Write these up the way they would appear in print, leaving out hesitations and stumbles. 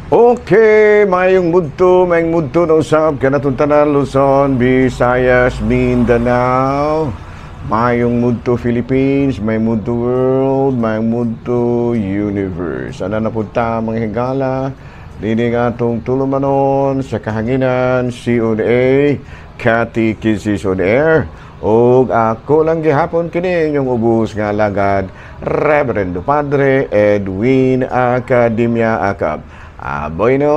Okay, maayong mudto na usab kanatong tanan, Luzon, Visayas, Mindanao. Maayong mudto Philippines, maayong mudto world, maayong mudto universe. Ana na pud ta, mga higala, dini nga atong tulumanon sa kahanginan, COA, Catechism on Air. Og ako lang gihapon kini inyong ubos nga alagad, Reverendo Padre Edwin Academia Acab. Bueno,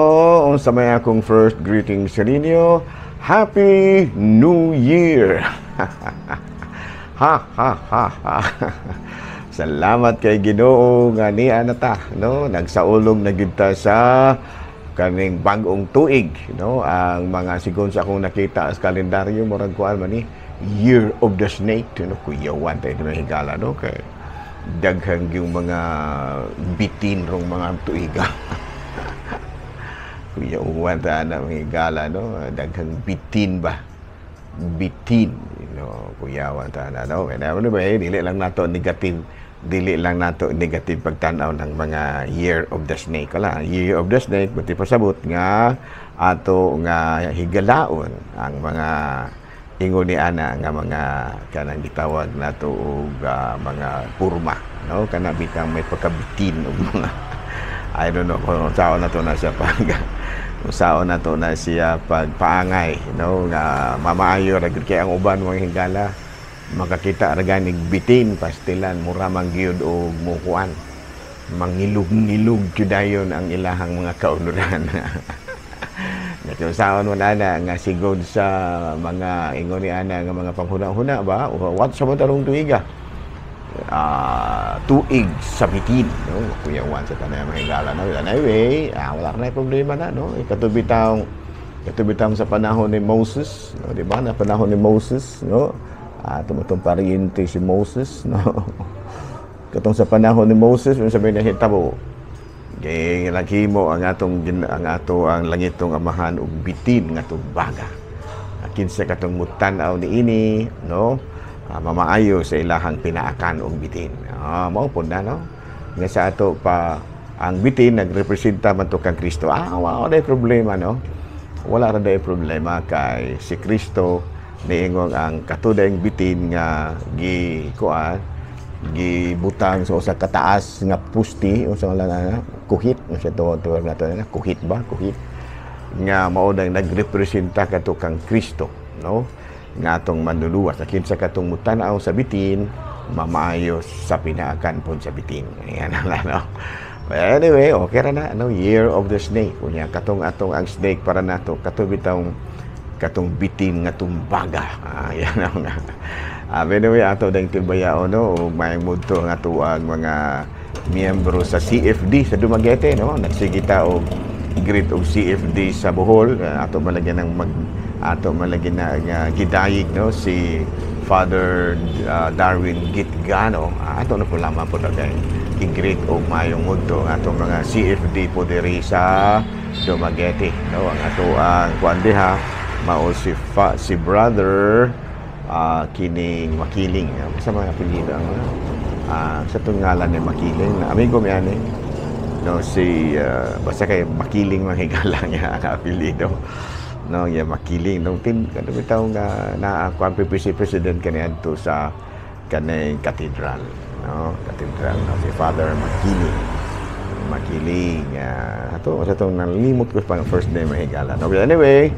unsa may akong first greeting sa ninyo? Happy New Year! Ha ha ha ha. Salamat kay Ginoo nga niya na ta, no? Nagsaulog na gyud ta sa kaning bag-ong tuig, no? Ang mga sigon sa akong nakita sa kalendaryo, murag kuan man ni, Year of the Snake, no? Kuyawan tayo mga higala, no? Kay daghang yung mga bitin rong mga tuiga. Kuyawan ta na, mga higala, no? Daghang bitin ba? Bitin, no? Kuyawan ta na, no? And ano ba, eh, dili lang nato negative pagtanaw ng mga Year of the Snake. Wala, Year of the Snake, buti pasabot nga ato nga higalaon ang mga ingon ni ana nga mga kanang gitawag nato og mga purma, no? Kana bitang may pagkabitin og mga, I don't know kung unsaon nato na siya pag unsaon nato na siya pagpaangay, no? Nga mamaayo ra gyud kay ang uban, mga higala, makakita ra ganig bitin, pastilan, mura man gyud og mukuan, mangilog-ngilog gyud dayon ang ilahang mga kaunuran. Kung unsaon man ana nga sigod sa mga ingon ni ana nga mga panghuna-huna ba, what sa mo tarong tuiga, tuig sa bitin, no? Kuyawan sa tanay, mga higala, no? Anyway, wala na problema na, no? Katubitang sa panahon ni Moses, no? Di ba? Na panahon ni Moses, no? Tumutong pariente si Moses, no? Katong sa panahon ni Moses, yung sabi na hitabo, kay naghimo ang ato ang langitong amahan og bitin nga baga. Kinsa katong mutan-aw niini, no? Mamaayo sa ilahang pinaakan og bitin. Mao pud na, no? Nga sa ato pa ang bitin nagrepresenta man to kang Kristo. Wala day problema, no? Wala ra day problema kay si Kristo niingon ang katudayng bitin nga gi kuan, gibutang sa usa ka taas nga pusti, unsa nga na kuhit, unsa to tuwag nato na kuhit ba, kuhit nga mao nang nagrepresenta kadto kang Kristo, no? Nga atong manluluwas. Kinsa katong mutan-aw sa bitin, mamaayo sa pinaakan pud sa bitin. Ayan na, no? But anyway, okay ra na, no? Year of the Snake. Unya katong atong ang snake para nato kato bitawng katong bitin nga tumbaga. Yan ang nga. Anyway, ato dang tibayaon, no, ug maayong mudto ang atoang mga miyembro sa CFD sa Dumaguete, no? Nagsigita og greet og CFD sa Bohol. Ato malagyan ng mag ato malagyan na gidayig, no, si Father Darwin Gitgano. Ato na po lamang po kay i-greet og maayong mudto ang atong mga CFD po diri sa Dumaguete, no? Ang ato ang kuan diha mao si Brother kining Makiling. Sa mga apelyido ang sa itong ngalan ni Makiling na amigo mi ani, no? Si basta kay Makiling, mga higala, niya ang apelyido, no? Ya, Makiling, no? Tin kadto bitaw nga naa kuan PPC president kaniadto sa kanay cathedral, no? Cathedral, no? Si Father Makiling, Makiling, ato sa itong nalimot ko pang first name, mga higala, no? But anyway,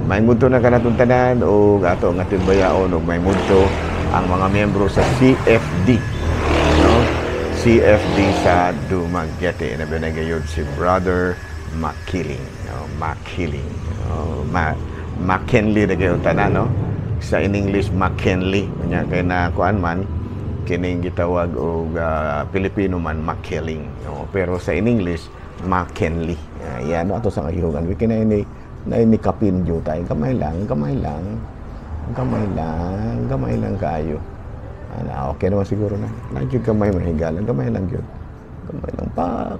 may mudto na kanatong tanan og ato nga timbayaon og may mudto ang mga miyembro sa CFD, no? CFD sa Dumaguete na binagayod si Brother Makiling, no? Makiling, no? McKinley na gayon tanan, no? Sa in English McKinley. Unya kay na kuan man kining gitawag og Pilipino man Makiling, no? Pero sa in English McKinley. Yan, no? Ato sa kayugan we kinay ni na ni kapin tay, gamay lang, gamay lang, gamay lang, gamay lang kaayo. Ana, okay naman siguro na. Na gyud gamay, mahigala, gamay lang gyud. Gamay lang pak.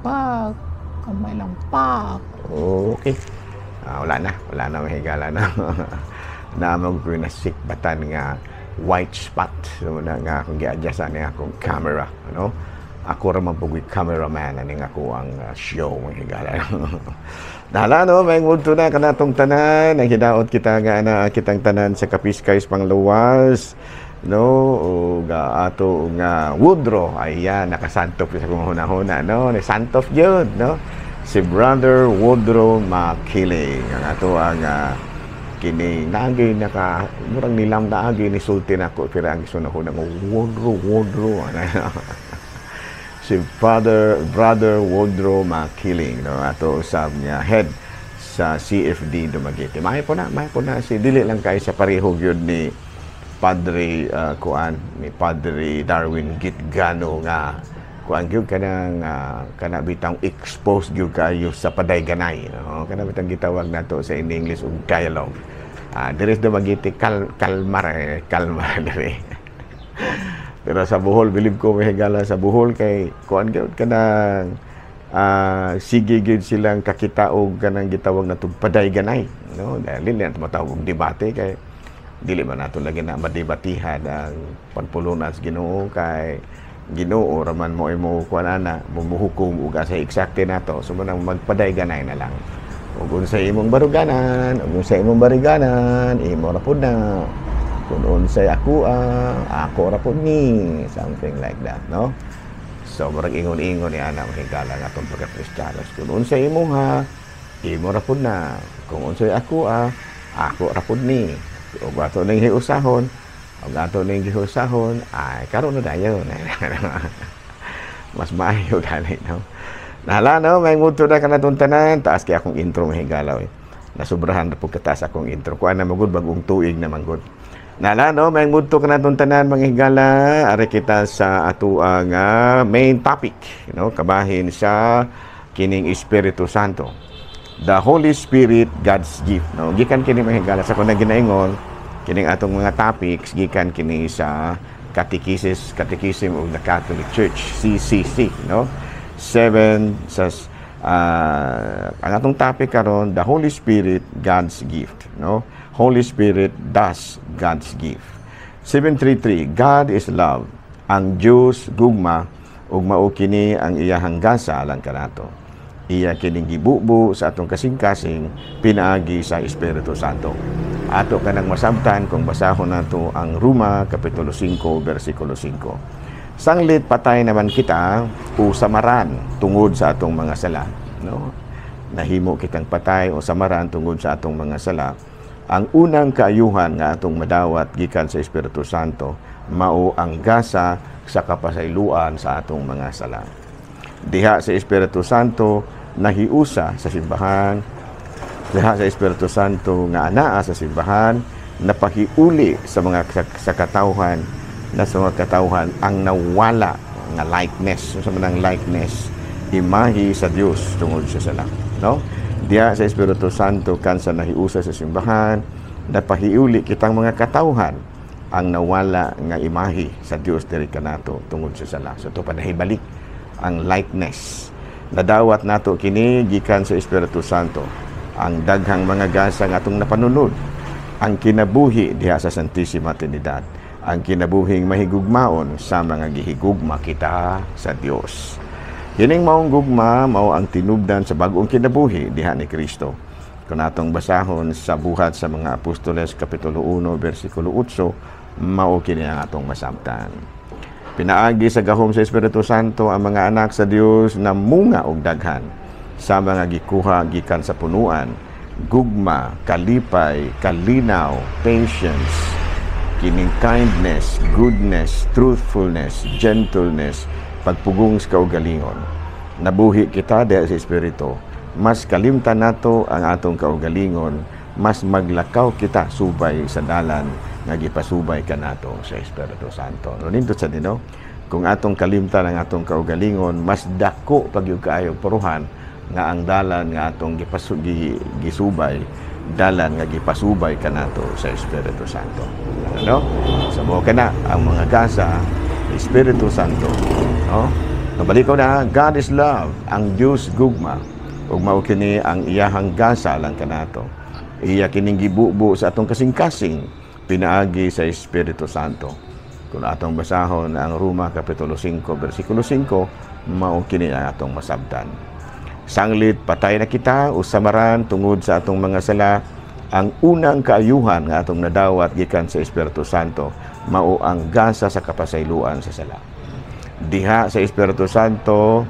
Pak. Gamay lang pak. Okay. Wala na, wala na, mahigala na. Naamog ko na sikbatan nga white spot. So, na nga akong gi-adjust ani akong camera, ano? Ako ra man pugoy cameraman aning ako ang show, mga higala. Dahala no, may mudto na kanatong tanan, ang hidaot kita nga ana kitang tanan sa Kapiskays Pangluwas, no, ug ato nga Woodrow, ayan, nakasantop sa kong hunahuna, no, ni santop gyud, no, si Brother Woodrow Makiling ang ato ang kini naagi naka murang nilam naagi ni sulti nako, pero ang gisunahuna mo Woodrow Woodrow si Father Brother Woodrow Makiling, no, ato usab niya head sa CFD Dumaguete. Maayo po na si dili lang kay sa pareho gyud ni Padre kuan ni Padre Darwin Gitgano nga kuan gyud kanang kana bitang expose gyud kayo sa padayganay, no, kana bitang gitawag nato sa in English og dialogue. Diri sa Dumaguete kalmar eh, kalmar diri. Pero sa Bohol, bilib ko, may higala sa Bohol kay kuan gyud kanang sige gyud silang kakita og kanang gitawag nato padayganay, no, dahil dili na matawag og debate kay dili man nato lagi na madebatihan ang pagpulunan sa Ginoo kay Ginoo raman mo imo kuan ana mumuhukom ug asa eksakte nato. So manang magpadayganay na lang ug unsay imong baruganan ug unsay imong bariganan, imo ra pud na. Kung unsay ako, ako ra pud ni, something like that, no. So murag ingon-ingon ni ana, mahigala nga atong pagka-Kristiyanos, kung unsay imo ha, imo ra pud na. Kung unsay ako, ako ra pud ni. Ug ato ning hiusahon ug ato ning gihusahon, ay karon na dayon, mas maayo gani, no. Nahala no, may mudto na kanatong tanan. Taas kay akong intro, mahigala eh. Nasubrahan na pud kataas akong intro. Kuan na magud, bagong tuig na manggod. Nala no, may mudto kanatong tanan, mga higala, ari kita sa atuang main topic, no, kabahin sa kining Espiritu Santo. The Holy Spirit, God's gift, no. Gikan kini, mga higala, sa kung ginaingon kining atong mga topics, gikan kini sa Catechesis Catechism of the Catholic Church, CCC, no. 7 sa ang atong topic karon, the Holy Spirit, God's gift, no. Holy Spirit does God's gift. 733. God is love. Ang Dios gugma ug mao kini ang iyahang gasa alang kanato. Iya kining gibubo sa atong kasing-kasing pinaagi sa Espiritu Santo. Ato kanang masabtan kung basahon nato ang Roma kapitulo 5 bersikulo 5. Sanglit patay naman kita o samaran tungod sa atong mga sala, no? Nahimo kitang patay o samaran tungod sa atong mga sala. Ang unang kaayuhan nga atong madawat gikan sa Espiritu Santo mao ang gasa sa kapasayloan sa atong mga sala. Diha sa Espiritu Santo nahiusa sa simbahan, diha sa Espiritu Santo nga anaa sa simbahan, napahiuli sa mga sa katawhan na sa mga katawhan ang nawala nga likeness, sa manang likeness, imahi sa Dios tungod sa sala, no? Diha sa Espiritu Santo kansa nahiusa sa simbahan, napahiuli kitang mga katawhan ang nawala nga imahi sa Dios diri kanato tungod sa sala. So to pa nahibalik ang likeness. Nadawat nato kini gikan sa Espiritu Santo. Ang daghang mga gasa nga atong napanunod, ang kinabuhi diha sa Santissima Trinidad, ang kinabuhing mahigugmaon sa mga gihigugma kita sa Dios. Kining maong gugma mao ang tinubdan sa bag-ong kinabuhi diha ni Kristo. Kung atong basahon sa Buhat sa mga Apostoles kapitulo 1 bersikulo 8, mao kini ang atong masabtan. Pinaagi sa gahom sa Espiritu Santo, ang mga anak sa Dios namunga og daghan sa mga gikuha gikan sa punuan, gugma, kalipay, kalinaw, patience, kining kindness, goodness, truthfulness, gentleness, pagpugong sa kaugalingon. Nabuhi kita diha sa Espiritu. Mas kalimtan nato ang atong kaugalingon, mas maglakaw kita subay sa dalan nga gipasubay kanato sa Espiritu Santo. No, nindot sa dino, kung atong kalimtan ang atong kaugalingon, mas dako pagyud kaayo puruhan nga ang dalan nga atong gisubay, dalan nga gipasubay kanato sa Espiritu Santo. Ano? So mo kana ang mga gasa Espiritu Santo. No? Nabalik ko na, God is love, ang Dios gugma. Ug mao kini ang iyahang gasa lang kanato. Iya kining gibubo sa atong kasing-kasing pinaagi sa Espiritu Santo. Kung atong basahon ang Roma Kapitulo 5 versikulo 5, mao kini ang atong masabtan. Sanglit patay na kita o samaran tungod sa atong mga sala, ang unang kaayuhan nga atong nadawat gikan sa Espiritu Santo mao ang gasa sa kapasayloan sa sala. Diha sa Espiritu Santo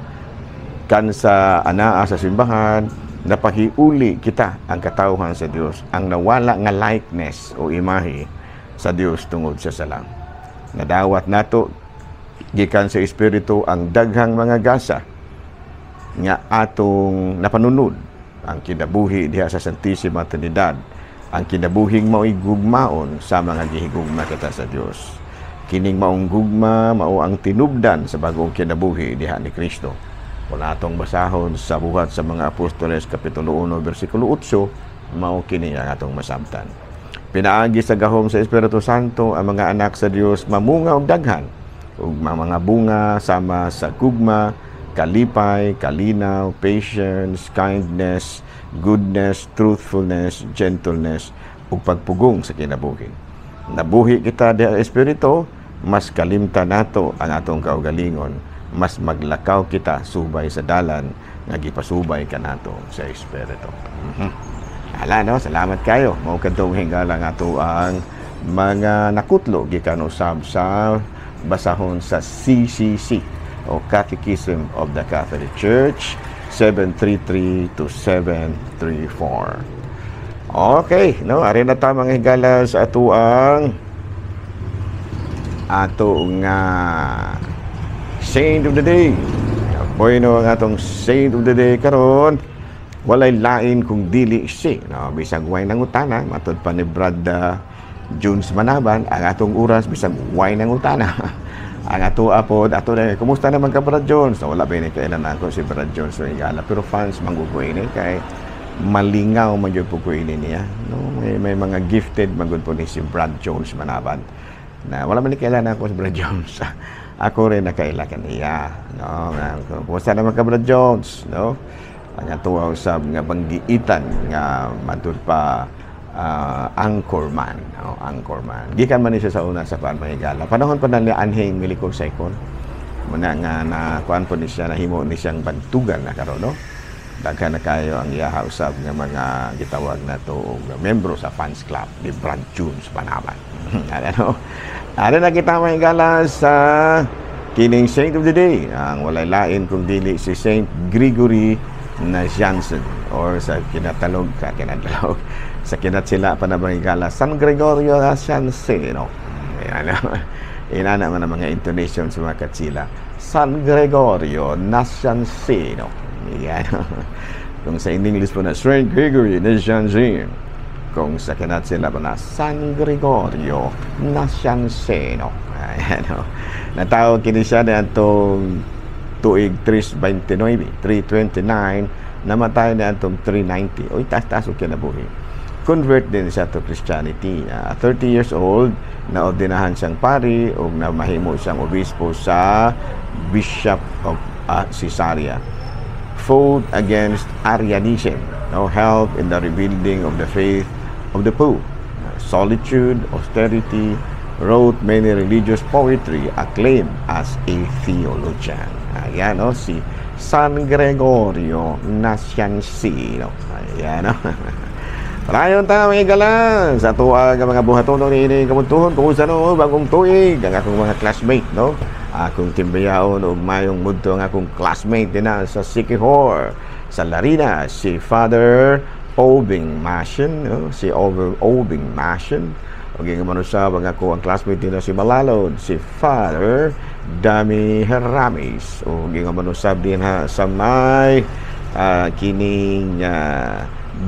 kan sa anaa sa simbahan, napahiuli kita ang katawhan sa Dios, ang nawala nga likeness o imahe sa Dios tungod sa sala. Nadawat nato gikan sa Espiritu ang daghang mga gasa nga atong napanunod, ang kinabuhi diha sa Santissima Trinidad, ang kinabuhing mao'y gugmaon sa mga gihigugma kita sa Dios. Kining maong gugma mao ang tinubdan sa bagong kinabuhi diha ni Kristo. Kung atong basahon sa Buhat sa mga Apostoles Kapitulo 1 versikulo 8, mao kini ang atong masabtan. Pinaagi sa gahom sa Espiritu Santo, ang mga anak sa Dios mamunga og daghan ug mga bunga sama sa gugma, kalipay, kalinaw, patience, kindness, goodness, truthfulness, gentleness ug pagpugong sa kinabuhi. Nabuhi kita diha sa Espiritu, mas kalimta nato ang atong kaugalingon, mas maglakaw kita subay sa dalan nga gipasubay kanato sa Espiritu. Ala, no, salamat kayo. Mao kadtong higala nga ato ang mga nakutlo gikan usab sa basahon sa CCC o Catechism of the Catholic Church 733 to 734. Okay, no, ari na ta, mga higala, sa ato ang ato nga Saint of the Day. Bueno, ang atong Saint of the Day karon walay lain kung dili si, no, bisag way nangutana, matud pa ni Brad Junes Manaban, ang atong oras bisag way nangutana. Ang ato apod ato na, "Kumusta naman ka, Brad Jones?" No, wala ba ni kailan ako si Brad Jones, higala, pero fans man ko ini kay malingaw man jud po ko ini niya, no? May mga gifted man gud po ni si Brad Jones Manaban na wala man ni kailan ako si Brad Jones. Ako rin nakaila kaniya, no? "Kumusta naman ka, Brad Jones?" No, ang ato usab nga banggiitan nga matud pa anchorman, no? Anchorman gikan man ni siya sa una sa kuan, mahigala, panahon pa na ni Anhing Milicor Second muna nga na kuan po ni siya, nahimo ni siyang bantugan na karon, no? Daghan na kayo ang iyaha usab nga mga gitawag na to og membro sa fans club ni Brad Jones Manaban. Ano, ano na kita, mahigala, sa kining Saint of the Day, ang walay lain kung dili si Saint Gregory Nazianzen or sa kinatalog ka kinatalog sa kinatsila pa na, mahigala, San Gregorio Nazianzeno. Ayan, inana man ang mga intonation sa mga katsila, San Gregorio Nazianzeno. Ayan. Kung sa in English po na Saint Gregory Nazianzen, kung sa kinatsila pa na San Gregorio Nazianzeno. Ayan, no? Natawag kini siya na atong tuig 329, 329, namatay na atong 390. Oy, taas-taas og kinabuhi. Convert din siya to Christianity. 30 years old, naordinahan siyang pari ug namahimo siyang obispo sa Bishop of Caesarea. Fought against Arianism, no, help in the rebuilding of the faith of the Pope. Solitude, austerity, wrote many religious poetry, acclaimed as a theologian. Ayan, no, si San Gregorio Nazianzeno. Ayan, no. Padayon ta, mga higala, sa tuwa nga mga buhaton ni kamuntuhon. Kumusta, no, bagong tuig ang akong mga classmate, no? Akong timbayaon og mayong mudto ang akong classmate din na sa Siquijor, sa Larina, si Father Obing Masin, no? Si Obing Masin. Ug ingon man usab ang ako ang classmate din na si Malalod, si Father Dami Heramis. Ug ingon man usab din ha sa may kining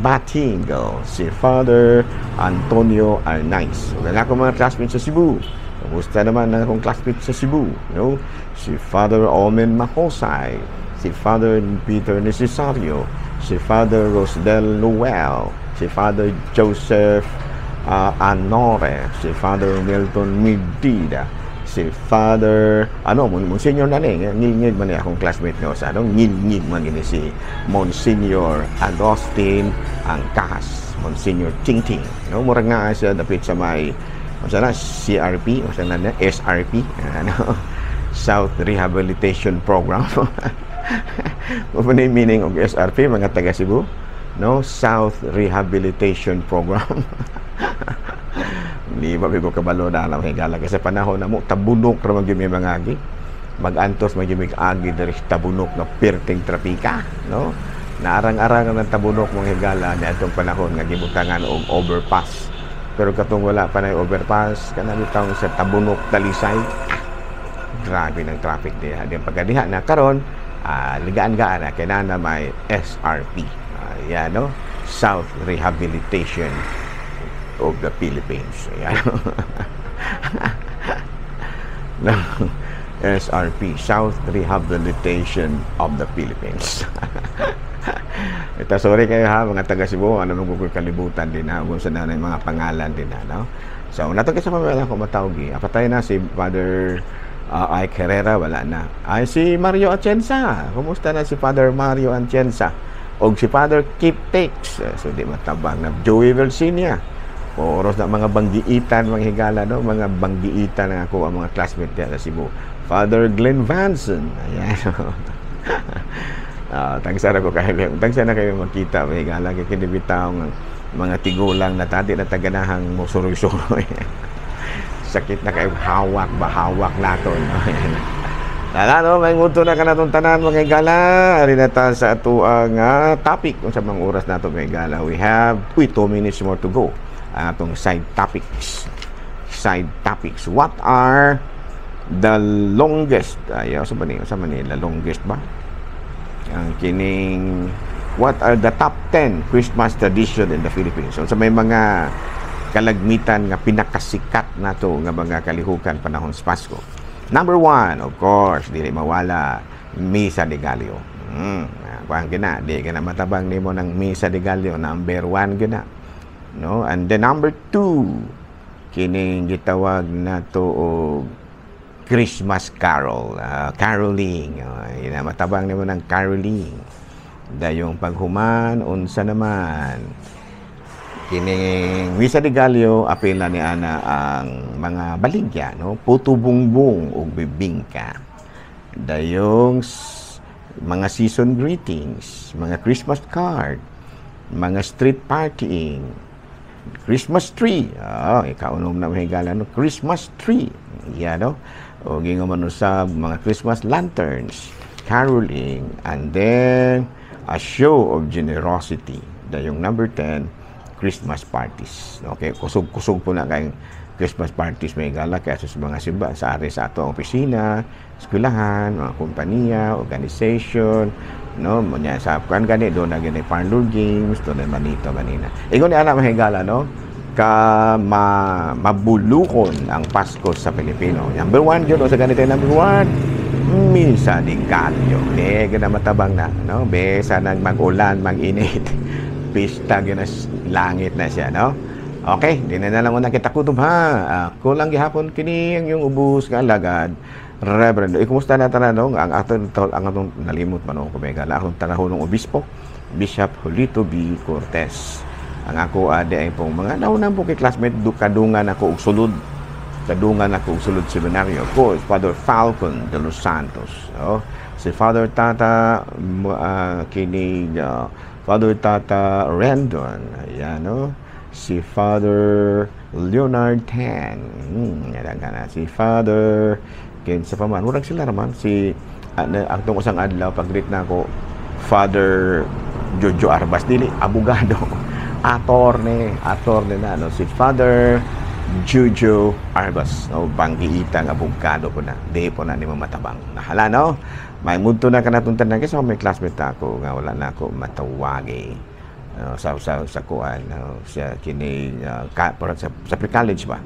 Batingal, si Father Antonio Arnaiz. Ug ang akong mga classmates sa Cebu. Kumusta naman ang akong classmate sa Cebu? No? Si Father Omen Mahosay, si Father Peter Necesario, si Father Rosdel Noel, si Father Joseph Anore, si Father Milton Medida, si Father, ano, Monsignor na ni, ngilngig man ni akong classmate no, sa ano, ngilngig man gini si Monsignor Agustin Angkas, Monsignor Tingting, no, murag nga siya dapit sa may Unsa na CRP, unsa na na SRP, ano, South Rehabilitation Program. Mao ni meaning og SRP, mga taga Cebu, no? South Rehabilitation Program. Di ba bigo kabalo na alam higala kasi panahon na mo Tabunok ra man gyud may mga agi. Mag-antos man gyud mig agi diri sa Tabunok nga perting trapika, no? Naarang-arang ng Tabunok, mga higala, ni atong panahon nga gibutangan og overpass. Pero katong wala pa na overpass, kana bitaw sa Tabunok Talisay, grabe ng traffic diha. Di pagkadiha na karon, ligaan-gaan na kay na may SRP. Yan, no? South Rehabilitation of the Philippines. Ayan. No. SRP, South Rehabilitation of the Philippines. Ito, sorry kayo ha, mga taga Cebu, ano mo kalibutan din ha, kung sa nanay mga pangalan din ha, no? So, nato kasi pamela ko matawgi. Patay na si Father Ike Herrera, wala na. Ay, si Mario Atienza. Kumusta na si Father Mario Atienza? O si Father Keep Takes. So, di matabang na. Joey Versinia. Oros na mga banggiitan, mga higala, no? Mga banggiitan na ako ang mga classmate diya sa Cebu. Father Glenn Vanson. Ayan. Tagsa na ko kayo. Tagsa na kayo makita, mga higala. Kaya kini bitaw mga tigulang na tadi na taganahang musuroy-suroy. Sakit na kayo hawak ba hawak naton. Ayan. Lala, no, may nguto na ka natong tanan, mga higala. Ari na ta sa ato ang topic kung sa mga oras nato, mga higala. We have, uy, 2 minutes more to go. Ang atong side topics. Side topics. What are the longest, ay, sa ba ni, sa Manila, longest ba? Ang kining, what are the top 10 Christmas tradition in the Philippines? So, sa may mga kalagmitan nga pinakasikat nato nga mga kalihukan panahon sa Pasko. Number one, of course, dili mawala, Misa de Gallo. Kuan gina, di ka na matabang nimo ng Misa de Gallo, number one gina. No? And then number two, kining gitawag nato og Christmas carol, caroling. Yun na, matabang nimo ng caroling. Dayong paghuman, unsa naman? Kining Misa de Gallo, apil na ni ana ang mga baligya, no? Puto bumbong ug bibingka. Dayong mga season greetings, mga Christmas card, mga street partying, Christmas tree. Ah, ikaunom na mahigala, no? Christmas tree. Yan, no? O gingon man usab mga Christmas lanterns, caroling, and then a show of generosity. Dayong number 10, Christmas parties. Okay, kusog-kusog po na kayong Christmas parties may gala kaya sa mga simba sa ari sa ato ang opisina, eskwelahan, mga kompanya, organization, no, munya sa kuan gani do na gani parlor games, do na manito manina. Ingon ni ana, mahigala, no? Ka ma, mabulukon ang Pasko sa Pilipino. Number one yun, o sa ganito number one, Misa de Gallo. Eh, gana matabang na, no? Besa nang mag-ulan, mag-init. Pista gina langit na siya, no? Okay, di na lang una kita kutob ha. Ako lang gihapon kini ang yung ubos nga alagad. Reverend, eh, kumusta na tanan, no? Ang atong nalimot man ako kumegala akong tanahon ng obispo, Bishop Julito B. Cortez. Ang ako ade ay pong mga nauna po kay classmate du kadungan ako og sulod. Kadungan ako og sulod seminaryo. Of course, Father Falcon de los Santos. No? Si Father Tata kini Father Tata Rendon. Ayan, no? Si Father Leonard Tan. Yan na. Si Father kinsa pa man. Murag sila raman si ang tong usang adlaw pag-greet na ako, Father Jojo Arbas, dili abogado, attorney, attorney na, no? Si Father Jojo Arbas, no? Banggiitang abogado po na, di po na ni matabang nahala, no? May mudto na kanatong tanan kasi may classmate ako nga wala na ako matawagi, no? Sa kuan, no? Sa kini sa pre-college ba,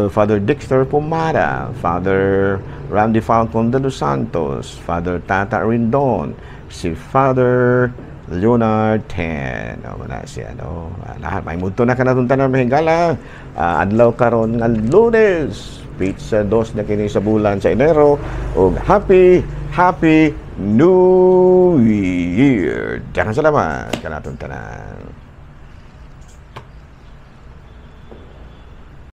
Father Dexter Pumara, Father Randy Falcon de los Santos, Father Tata Rindon, si Father Leonard Ten. O, wala siya, no? Lahat. May mudto na kanatong tanan, mahigala. Adlaw karon nga Lunes. Petsa 2 na kini sa bulan sa Enero. Ug happy, happy New Year. Daghang salamat kanatong tanan.